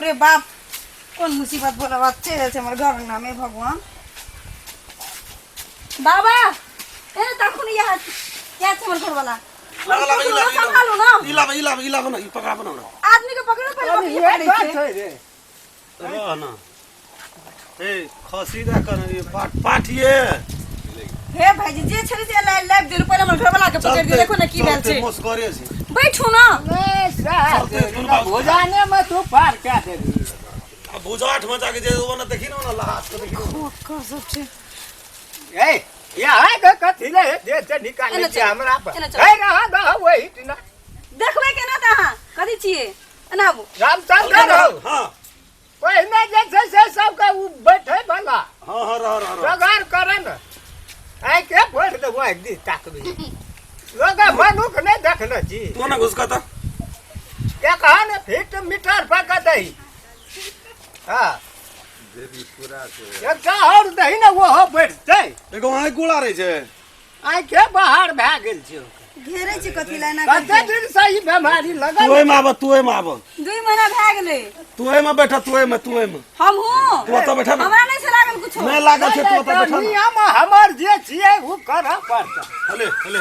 बाप रे बाप, कोन मुसीबत बोला बात चलि रहल छै हमर घर अंगना में। भगवान बाबा, ए तखन इएह इएह छै हमर घरवाला। संभालू ना। ई लाब, ई लाब, ई लाब ना, ई पकड़ा बना ना। आदमी के पकड़ो पहिले, बकरी पकड़ै छै। छै रे। रह ना। ए खसी दा कर, ये पाठ पाठिए। हे भाईजी, जे छली से लाइव लाइव दिलु, पहिले हमर घरवाला के पकड़ के देखो ना की भेल छै। मोसकरे छै। बैठू ना। चलते दुनू बाबू। भोजाने में तू पार क्या देबी? आ भुजाठ में जाके जे ओ ना देखी ना, ना लहास के देखी ना। कर सब छै। ए यहाँ के कथी ले दे से निकाले एने छै चल, हमरा पर। एने चल। ए रहा दह वही टिना। देखबै केना तऽ अहाँ कथी छियै? एना आबू। रामचंद्र हो। हां। पहिने जे छै से सबके उ बैठे वाला। हां हां, रह रह रह। जोगार करे न, आइ के फोड़ देबो एक दिन ताकबी लोग मनुख नहीं देखने छी। तू ना घुसका त। एखन फिट मीटर पर के दही। हाँ, एकटा और दही ने, ओहो बैठतै। एगो आँख गोला रहे छै। आँखे बाहर भए गेल छै ओकर। घेरै छी कथी लए एना? कते दिन से ई बेमारी लगल? तू एहिमे आब, तू एहिमे आब। 2 महीना भए गेलै। तू एहिमे बैठ, तू एहिमे, तू एहिमे। हमहूँ? तू ओतऽ बैठ ना। हमरा नहि छै लागल कुछो। नहि लागल छै, तू ओतऽ बैठ ना। नियम हमर जे छियै ओ करऽ पड़तै। हले हले।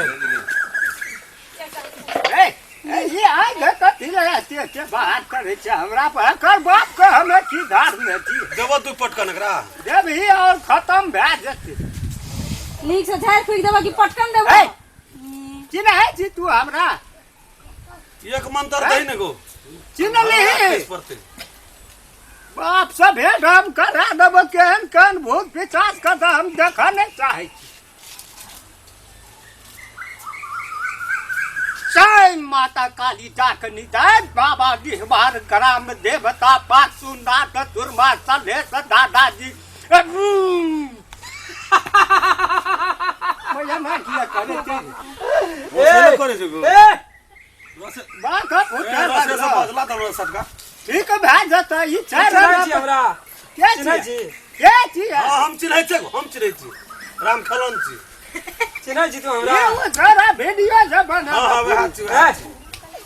ए, ए, ई आइ के कथी लए एते एते बात करै छै हमरा पर? एकर बाप के हमे की धारने छी? देबो तू पटकन एकरा। देबही और खतम भए जेतै। नीक से झाड़ि फूकि देबऽ कि पटकन देबऽ? ए, चिन्है छी तू हमरा? एक मंत्र दही ने गो। चिन्हली? पड़तै। बाप से भेंट हम करा देबो। केहन केहन भूत पिशाच के तऽ हम देखऽ नहि चाहै छी। जय माता काली डाकनी, जय बाबा डिहबार ग्राम देवता पासुनाथ तुरमा सलेश दादाजी। मैया ना किया करे छै? रसे करे छै गो। ए। रसे। बात ए, रसे से बजला तऽ सटका। ठीक भए जेतै ई छै। चिन्है छी हमरा? के चिन्है छी? छी? के छी? हाँ, हम चिन्है छियै गो, हम चिन्है छी, राम खेलन छी। चिन्है छी तू हमरा? ये ओ सारा वीडियो जे बना। हाँ हाँ, वएह छी, ए, वएह छी।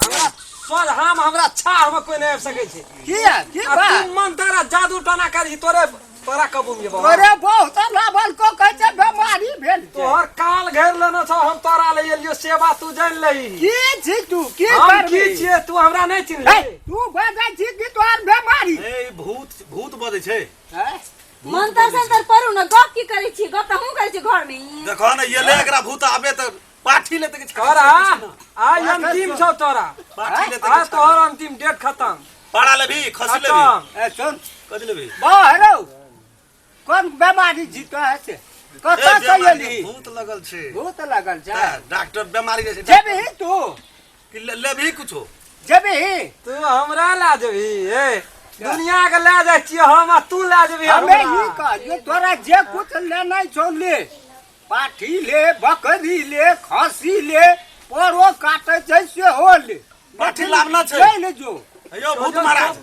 हमरा सोझ हम हमरा छाह में कोई नहीं आबि सकै छै। किया की आ बात? तू मंत्र आ जादू टोना कर तोरे तोरा कबू में बाबा। तोरे बहुत लाभल को कहै छै बेमारी भेल छै। तोहर काल घेर लेने छौ, हम तोरा ले एलियो सेवा, तू जान लही। की छी तू? की हम करबी? की छियै तू हमरा नहीं हे, चिन्हली? तू बजै छी कि तोहर बेमारी? ए, ई भूत भूत बजै छै। हैं? मंत्र संतर पढ़ू ने, गप की करै छी? गप तऽ हमहूँ करै छी घर में। देखो ने, ये ले एकरा भूत आबे तऽ पाठी लेते कि तोरा आइ अंतिम छौ तोरा। पाठी लेते। आज तोहर अंतिम डेट खत्म। पाड़ा लेबी, खसी लेबी? खत्म। ए सुन। कथी लेबी? बाहर कोन बेमारी छी तो है से कतऽ ए, से बेमारी एलही? भूत लगल छै। भूत लगल छै। तऽ डॉक्टर बेमारी जे छै। जेबही तू? कि लेबही कुछो? जेबही? तू हमरा ला जेबही? ए दुनिया के ले जाइ छियै हम आ तू ले जेबही हमे हमरा? ई कहलियो, तोरा जे कुछ लेनाइ छौ ले, पाठी ले, बकरी ले, खस्सी ले, परो काटे छै सेहो ले। पाठी लाबना छै। चलि जो। यो भूत महाराज,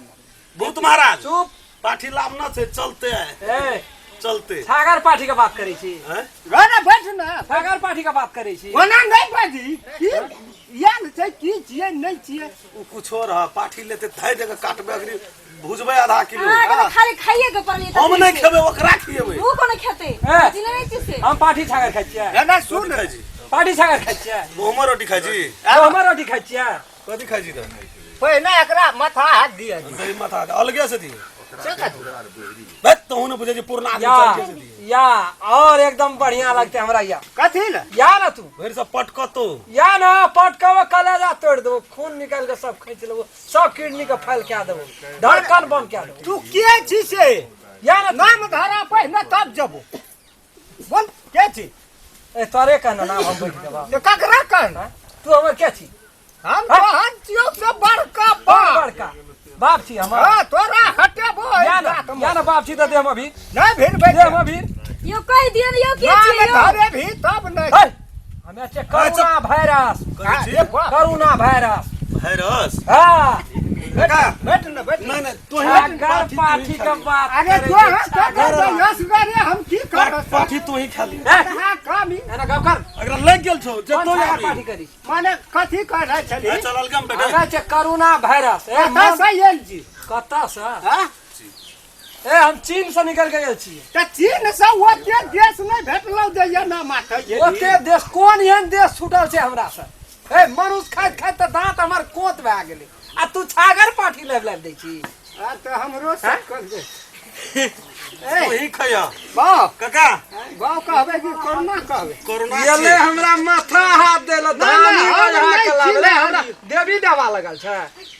भूत महाराज। चुप। पाठी लाबना छै, चलते ए चलते। छागर पाठी के बात करै छी? हैं? घरे बैठ ना। छागर पाठी के बात करै छी? ओना नहि बाजी की इएह ने छै, की छियै नहि छियै। उ कुछो रह, पाठी लेते धै जगह काटबे, अखनी भुजबै आधा किलो। अहाँके तऽ खाली खाइए के पड़ल। हम नहि खेबै, ओकरा खिएबै। ओ कोना खेतै? ए। चिन्है नहि छियै से? हम पाठी छागर खाइ छियै? एना सुन। कथी खाइ छी? पाठी छागर खाइ छियै? गहुमो रोटी खाइ छी? गहुमा रोटी खाइ छियै? कथी खाइ छी तऽ? पहिने एकरा माथा हाथ दिअ। दही माथा अलगे से दिए। से कथी? बे तोहू ने बुझै छी, पुरना आदमी। या अलगे से दिए। या और एकदम बढ़िया लगते हमरा या। कथी ले? या ना तू। भरि सब पटकतो। या ना पटकबो, कलेजा तोड़ देबो, खून निकाल के सब खींच लेबो, सब किडनी के फैल के देबो, धड़कन बंद के देबो। तू के छी से? या ना तू। नाम धरा पहिने तब जबो। बोल के छी? ए तोरे कहना नाम हम बैठ देबो। से ककरा कहना? तू हमर के छी? हम तोहन छियौ से बड़का बड़ बाप। बड़का बाप छी हमर? हाँ, तोरा हटेबो एहि या ना। बात मे। या ना, बाप छी तऽ दे हम अभी। नहि भेल बैठ। दे हम अभी। यो कहि दियौ ने यौ, के नाम छियै यौ? धरे भी तब नहि। हे, हमे छै करोना वायरस। कथी छी? हाँ, बाप। Corona virus. Virus. हाँ। काका। बैठ न, बैठ। नहीं नहीं, तू ही छागर पाठी के बात अरे करै तो छै, हम छागर। तो हम की करब? पाठी तू ही खा ली। ए, हाँ, काम ही। एना गप कर। अगर लग गेल छौ जे कोन तो छागर आबी। पाठी करी? माने कथी कह रहल छली? चल अलगम बेटा। हमरा छै करोना वायरस। ए कतऽ से आयल छी? कतऽ से? हाँ? ए, हम चीन से निकल के गेल छी। तऽ चीन से ओते देश नहि भेटलौ जे एना माथे गेली। ओते देश कोन एहन देश छूटल छै हमरा से? ए, मनुष्य खाइत खाइत तऽ दाँत हमर कोत भए गेलै आ तू छागर पाठी लाबि लाबि दै छी। आ तऽ हमरो सब कर दे। ए, वही खैया बाप काका। बाप कहबै कि कोरोना कहबै? कोरोना ये हमरा माथा हाथ देल। ना, धानी हम बजा नहि के छी, लाबले नहि हमरा देवी देवा लगल छै,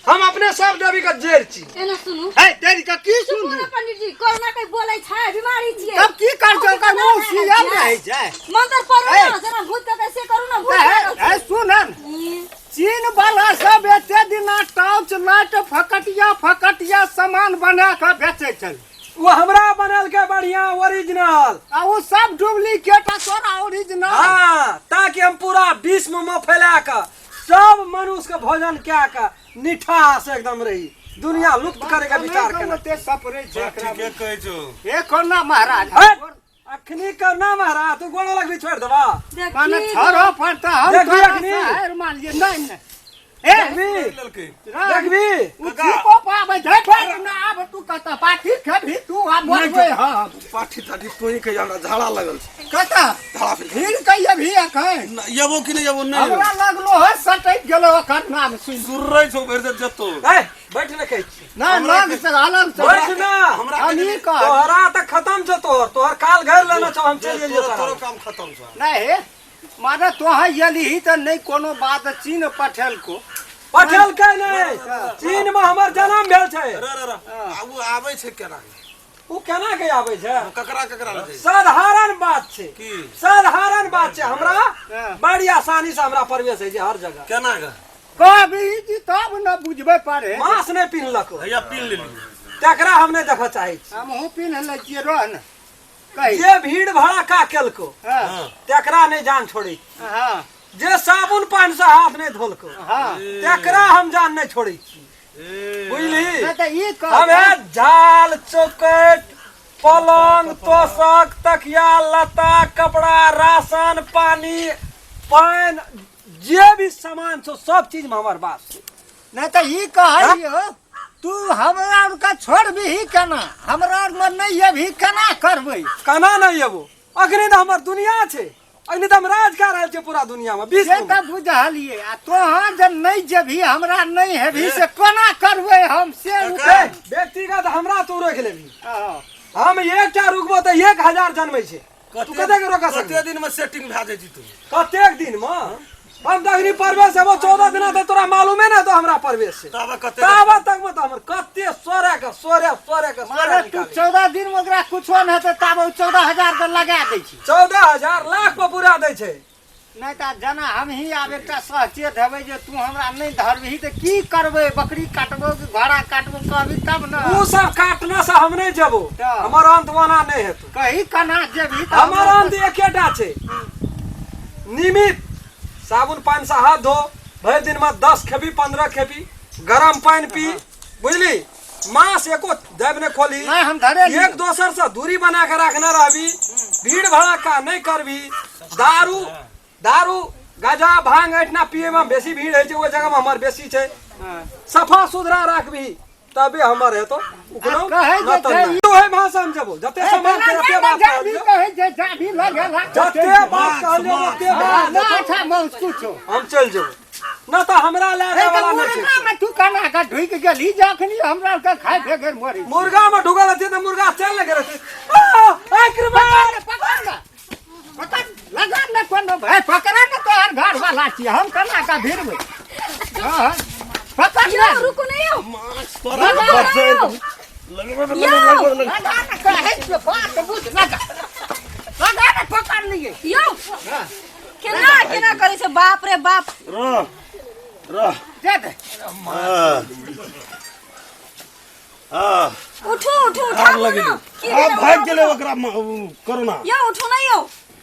हम अपने सब देवी के जड़ छी। एना सुनू। हे तेरी का की सुनू सुनू? ने पंडित जी, कोरोना के बोलै छै, बीमारी छियै। तब की कर छौ? ओकर मुँह सियल रहै छै। मंत्र पढ़ू ए। ना, जेना भूत के से करू ना, भूत तऽ लागल हे छै। सुनन, ई, चीन वाला सब एते दिना टॉर्च लाइट फकटिया फकटिया सामान बना कऽ बेचै छल। वो हमरा बनल के बढ़िया ओरिजिनल। आ ओ सब डुप्लीकेट आ तोरा ओरिजिनल। हाँ, ताकि हम पूरा विश्व में फैला के सब मनुष्य के भोजन क्या के निठास एकदम रही, दुनिया लुप्त करे के विचार केना। ओते सपरे छै एकरा। ठीके कहै छौ। हे कोना महाराज। हट! अखनी करना महाराज, तू गोड़ो लगबी छोड़ देबा। देखी। माने छरो पर तऽ हम देखबी तोरा अखनी? सहार मानलियै। नहि नहि, ए। देखबी? लेलकै। देखबी? उ चीको पाबै छै फेर ना। आब तू कतऽ पाठी खेबही तू? आ मरबै हम। पाठी ताठी तोही खैया, हमरा झाड़ा लगल छै। कतऽ? झाड़ा फिर। भीड़ कहिए भी एखन? यबो कि नहि यबो? नहि। हमरा लगलो है सटक गेलो ओकर नाम सुनि। सुर्रै छौ भरि दिन जतो। ए, बैठ ने कहै छी। नहि, लग से अलग से। बैठ ना। हमरा हम ई कह तोहरा तऽ खत्म छौ, तोहर तोहर काल घर लेना छौ, हम चलि गेलियौ। तोरो तोरा तोरो काम खत्म छौ। नहीं, माने तोहा यली तऽ नहि कोनो बात चीन पठेलको? पठेलकै नहि, चीन मे हमर जन्म भेल छै। रे रे रे, आ उ आबै छै केना? ओ केना के आबै छै? ककरा ककरा लग जाइ छै? साधारण बात छै। की? साधारण बात छै, हमरा हाँ। बड़ी आसानी से हमरा प्रवेश होइ छै हर जगह। केना गे? कहबी कि तब न बुझबै पारे। मांस नहि पिन्हलक। भैया पीन लेली। तकरा हम नहि देखऽ चाहै छी। हमहूँ पिन्ह लै छियै, रह ने कही। जे भीड़ भड़ाका केलको हाँ, हाँ। तकरा नहि जान छोड़ै छी। हाँ। जे साबुन पानि से हाथ नहि धोलको हाँ। तकरा हम जान नहि छोड़ै छी। ए। बुझली? नहि तऽ ई कह। हमे जाल, चौकट, पलंग, तोशक, तकिया, लत्ता, कपड़ा, राशन, पानी, पानि, जे भी सामान छौ सब चीज में हमर बास छै। नहि तऽ ई कहलियौ, तू हमरा आरके छोड़बिही केना? हमरा आरमे नहि एबही, केना करबै? केना नहि एबो? अखनी तऽ हमर दुनिया छै, अखनी तऽ हम राज कए रहल छियै पूरा दुनिया में, से विश्व में। तऽ बुझलियै, आ तोहाँ जे नहि जेबही, हमरा नहि हेबही, से कोना करबै हम से? ए, व्यक्तिगत हमरा तू रोकि लेबही? हँ। हम एकटा रुकबो तऽ 1000 जनमै छै, तू कतेक रोकऽ कते सकबही? दिन में सेटिंग भए जाइ छी तू? कतेक दिन में हम तखनी प्रवेश हेबो, 14 दिना तऽ तोरा मालूमे नहि हेतौ हमरा प्रवेश छै। ताबे कते? ताबत तक में तऽ हमर कते सोरे के सोरे सोरे के सोरे माने तू निकालै। 14 दिन में ओकरा कुछो नहि हेतै, ताबे 14,000 के लगा दै छी। 14,000 लाख पर पूरा दै छै। नहि तऽ जेना हमही आब एकटा सहचेत हेबै जे तू हमरा नहि धरबिही तऽ की करबै? बकरी काटबो कि घोड़ा काटबो, कहबी तब ने। उ सब काटना से हम नहि जेबो। तऽ? हमर अंत ओना नहि हेतौ। कही केना जेबही तऽ? हमर अंत एकेटा छै, नियमित साबुन पानि से हाथ धो, भरि दिन में 10 खेपी 15 खेपी गरम पानि पी, बुझली? मांस एको दाबि नहि खोली। नहि, हम धरे लियौ। एक दोसर से दूरी बना के रखने रहबी, भीड़ भड़क्का नहि करबी, दारू दारू गाजा भांग एहिठिना पिए में बेसी भीड़ होइ छै, ओहि जगह में हमर बेसी छै। हाँ। सफा सुथरा राखबी तबे हमर हेतो उखड़ौ। आ कहै जे न तऽ छै नहि। तू ओहि भाषा में जेबो, जते सामान छै ओते बात जाबी कहलियौ। कहै छै जाबी लगेला। जते बात कहलियौ ओते बात। ना अच्छा मौस कुछो। हम चलि जेबो, न तऽ हमरा लए ए, जाय तऽ वाला नहि छै। मुर्गा में तू केना कऽ ढुकि गेलही जखनी हमरा आरके खाय बगैर मरै छी? मुर्गा में ढुकल रहती तऽ मुर्गा चलि ने गेल रहती। आ, आ, कृपा। पकड़ ने, पकड़ लगा ने, कोनो भाय पकड़ा ने, तोहर घर वाला छियै, हम केना कऽ भिड़बै? हाँ, पकड़ यौ ने। रुकू ने यौ। तोरा यौ। लगबे यौ। लगबे। लगा ने, कहै छियै बात बुझ, लगा लगा ने, पकड़ लियै। यौ, केना केना करै छै, बाप रे बाप। रह रह। दे दे। हाँ हाँ। उठू उठू, आग उठाबू लग ना। गेलै। की आब भेलै? भागि उठाबू गेलै ना। ओकरा कोरोना। यौ, उठू ना यौ।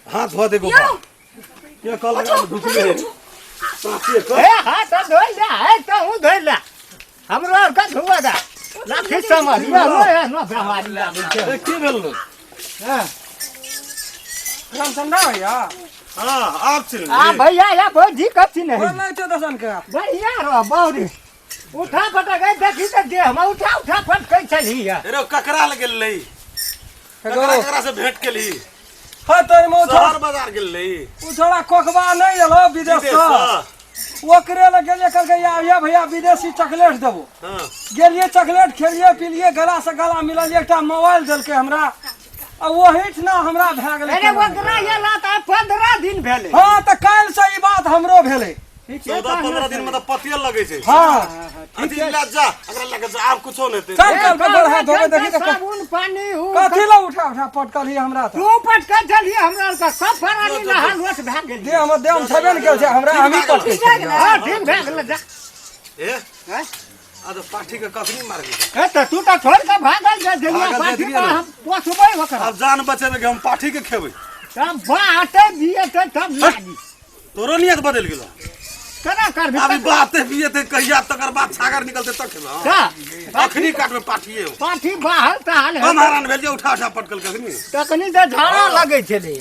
हाथ धो दे यौ। गोपाल के कल उठू, ढुकले। जल्दी उठू। साथे कर। हे, हाथ धोइ ले, हे तहूँ धोइ ले, हमरो आरके धोआ दे, लाठी समझ एहनो बेमारी आबै छै। ए, की भेल? हाँ। रामचंद्र भैया। हाँ, आब चिन्ह। आ भैया, या भौजी कथी नहीं। बोल छै दर्शन के। बढ़िया रह बौरी। उठा फटक ए, देखी तऽ देह में उठा उठा फटकै छलही है। रे ककरा लग गेल रही ककरा ककरा से भेंट केलही? हाँ तोर में शहर बाजार गेल रही? उ छोड़ा कोकबा नहीं एलो विदेश विदेश से से? ओकरे लग गेलिए, कहलकै आबिया भैया विदेशी चॉकलेट देबो। गेलिए, चॉकलेट खेलिए पिलिए, गला से गला मिललिए, एकटा मोबाइल देलकै हमरा आ ओही ठिना हमरा भए गेलै। अरे ओकरा एला तऽ 15 दिन भेलै। हाँ तऽ काल्हि से ई बात हमरो भेलै। 14-15 दिन में तऽ पतिये लगै छै। हाँ। अथी ले जा, एकरा लए के जा, आब कुछो नहि हेतै। चल चल, गोड़ हाथ धोबै, देखी तऽ साबुन पानी उ कथी लए उठा उठा पटकलही हमरा तऽ? तू पटकै छलही हमरा आरके, सब फरानी नहा लोट भए गेल। देह हमर देह छेबे ने केल छै, हमरा हमही पटकै छियै। हँ, ठीक भए गेलै, जा। ए हैं? आ तऽ पाठी के कखनी मारबी? ए तऽ तू तऽ छोड़ के भागल जा देलियै। भागल पाठी देलियै तऽ ने। हम पोसबै ओकरा। आब जान बचेबै कि हम पाठी के खेबै? तब बाटे दिएतै तब लागी। तोरो नियत बदलि गेलो? केना करबी? अभी बाते बियेते कहिया तकर बाद छागर निकलते तब खेबै। का? अखनी काटबै पाठिए। पाठी बाहर ताहल। हम हैरान भेल जे उठा उठा पटकल कखनी। तखनी तऽ झाड़ा लगै छलै।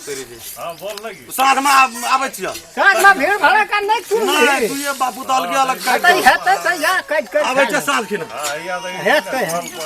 हाँ, बोल लगी। साँझ में आबै छियै। साँझमे भीड़ भड़का नहि तू। नहि, तू ये बापू तऽ अलगे अलग काटि हेतै हेतै तऽ या काटि आबै काटि छै साँझ खिना। हाँ, या देखी। हेतै। फोन पर।